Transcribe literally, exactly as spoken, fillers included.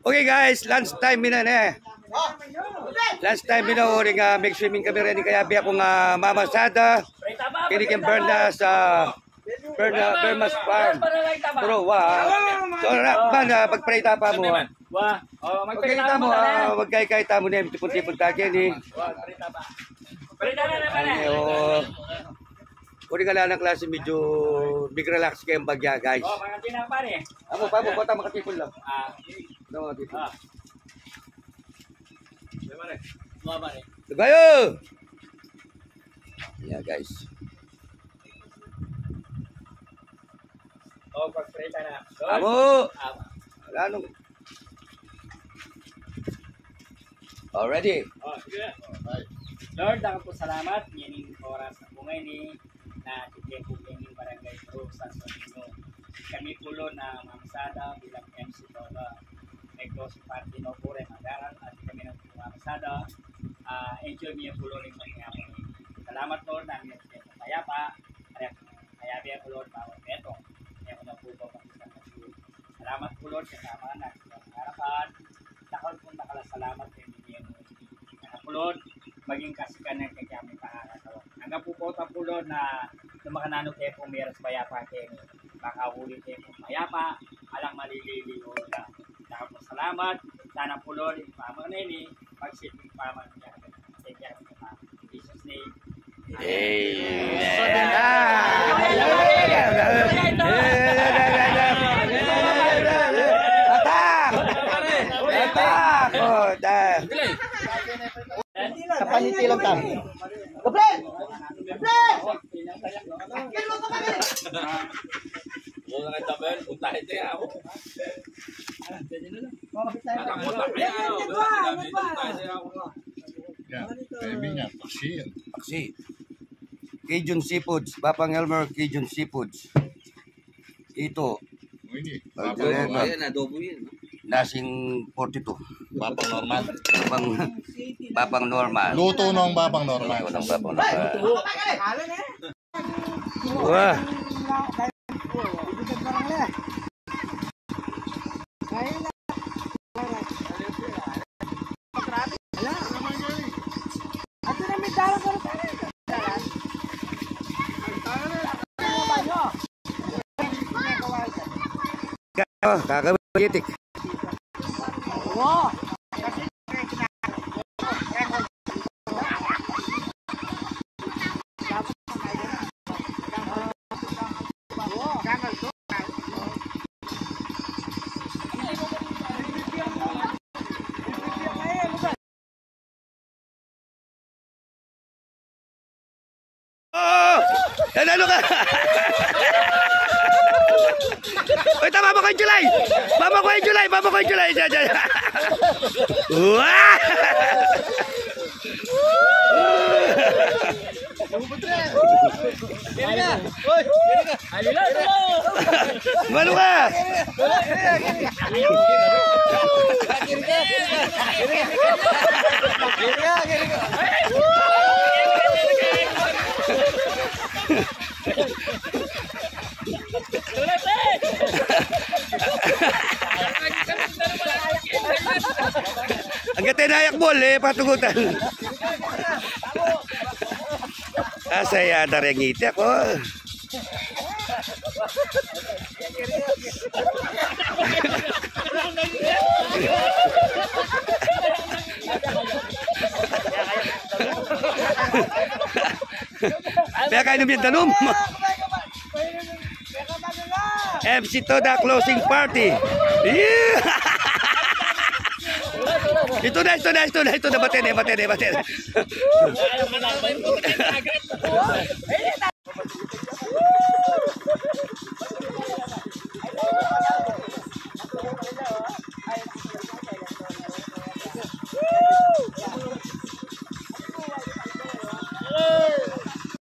Okay guys, lunch time mi na ne. Lunch time mi na, uling, ah, mag-swimming kami reni, kayabe ku ngan mamarsada. Keni keng Berna sa Berna, Berma's Farm. Pero wa, so, ra-, man, ah, magpareta pa mu, ah. Wa, o, magpareta mu, ah, magkayta mu ne, tipun-tipun ta keni. Pareta na naman, eh. Ay, o. Uling ala nang klase, medyu mag-relax keng bagya, guys. O, mga tinapa, eh. Amu, pa mu, bota makatipun lang. Ah. Ano, makatipun? Ah. Diba, pare? Diba, yo? Yeah, guys. O, pagpareta na. Amu. Amu. Wala nung. Already. O, sige. Lord, dakal pung salamat ngening oras na pu ngeni, na titiye pu keng Barangay Cruz, San Juanino. Kami pu, Lord, na mamarsada bilang M C Toga. May closing party no pu reng mag-aral, at kami nang mamarsada, ah, enjoy mi pu, Lord, ing panyapang ini. Salamat, Lord, na titiye pu kayapa, kayabe ku, Lord, bawat metung. Kaya ku na pu, Lord, salamat pu, Lord, sa tama na, sa harapan. Dakal pung dakal a salamat keng binye mu. Sana pu, Lord, maging kasikan nang kekami pangangatawa. Angga pu pota pu, Lord, na nung makananu ke pu, miras payapa keni, makauli ke pu mayapa, alang malilili o da. Dakal pung salamat. Sana pu, Lord, ing pamagna ini, magsilbing pamagna kekami. Thank you, Lord. In Jesus' name. Amen. Atak! Atak! O, da. Kapaniti lang tamu. Gabriel! Gabriel! Muna nga, Isabel, punta ito yan. Yan, kaya niya, paksi. Paksi. Cajun Seafoods, Bapang Elmer, Cajun Seafoods. Ito. O, ini. Pag Bapang normal. Ayan, adobo yan. Nasing forty-two. Bapang normal. Bapang, Bapang normal. Luto ng Bapang normal. Luto ng Bapang normal. Wah. Kaka, kaka, O! Nanalo ka! Uy, tama ba ko yung July? Mama ko yung July! Mama ko yung July! Diyan, diyan! Wah! Mano ka? Ang ganda na yakbol, e, patugutan. Asaya da rin ngiti ku. Kaya kayo naman yung tanong. M C Toda closing party. Yeah! Ito na, ito na, ito na, ito na. Bate na, bate na, bate na.